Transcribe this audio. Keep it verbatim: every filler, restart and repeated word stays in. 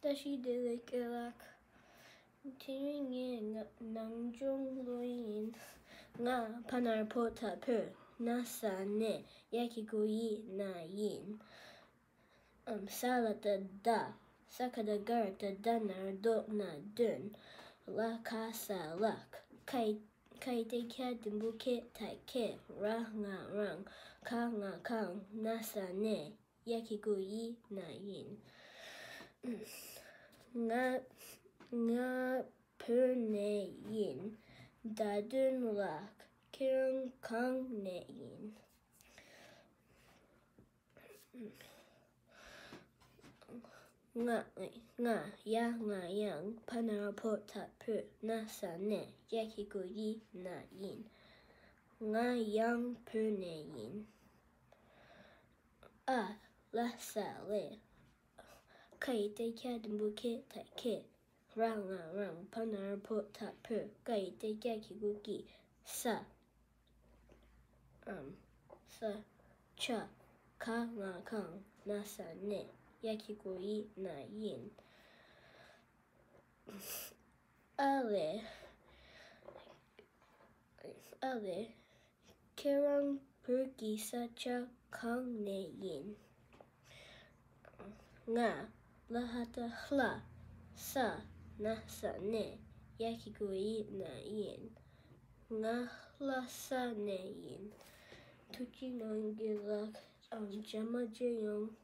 བཀྲ་ཤིས་བདེ་ལེགས་སྐལ་ལགས། དེ་རིང་ངས་ང་ནང་སྦྱོང་ཀློག་ཡིན། ང་ཕ་ནར་བོ་ཏ་བོ། ན་ས་ནས། ཡ་གི་གུ་ཡི་ན་ཡིན། ཨམ། ས་ལ་བཏགས་སྡ། ས་ཁ་བཏགས་སྒ་ར་བཏགས་སྡ་ན་རོ་ལྡོ་ན་སྡོན། ལ་ཁ་ས་ལགས། ཁ་ཡི་ཁ་ཡི་ཏེ་ཁྱ་འགྲེང་བུ་ཁེ་ད་ཁེད། ར་ང་རང་། ཁ་ང་ཁང་། ན་ས་ནས། ཡ་གི་གུ་ཡི་ན་ཡིན། ང་ང་བོད་ནས་ཡིན། བརྡ་དོན་ལགས། ཁྱེད་རང་གང་ནས་ཡིན། ང་ང་ཡ་ང་ཡང་། ཕ་ནར་བོ་ཏ་བོ། ན་ས་ནས། ཡ་གི་གུ་ཡི་ན་ཡིན། ང་ཡང་བོད་ནས་ཡིན། ཨ། ལ་ས་ལས། ཁ་ཡི་ཏེ་ཁྱ་འགྲེང་བུ་ཁེ་ད་ཁེད། ར་ང་རང་། ཕ་ནར་བོ་ཏ་བོ། ཀ་ཡི་ཏེ་ཀྱ་གི་གུ་ཀྱི། ས། ཨམ། ས། ཆ། ཁ་ང་ཁང་། ན་ས་ནས། ཡ་གི་གུ་ཡི་ན་ཡིན། ཨ་ལས། ཨ་ལས། ཁྱེད་རང་བོད་ཀྱི་ས་ཆ་གང་ནས་ཡིན། ང་། ལ་ཧ་ཏ་ལྷ། ས། ན་ས་ནས། ཡ་གི་གུ་ཡི་ན་ཡིན། ང་ལྷ་ས་ནས་ཡིན། ཐུགས་རྗེ་གནང་གི་ལགས། ཨམ། རྗེས་མ་མཇལ་ཡོང་།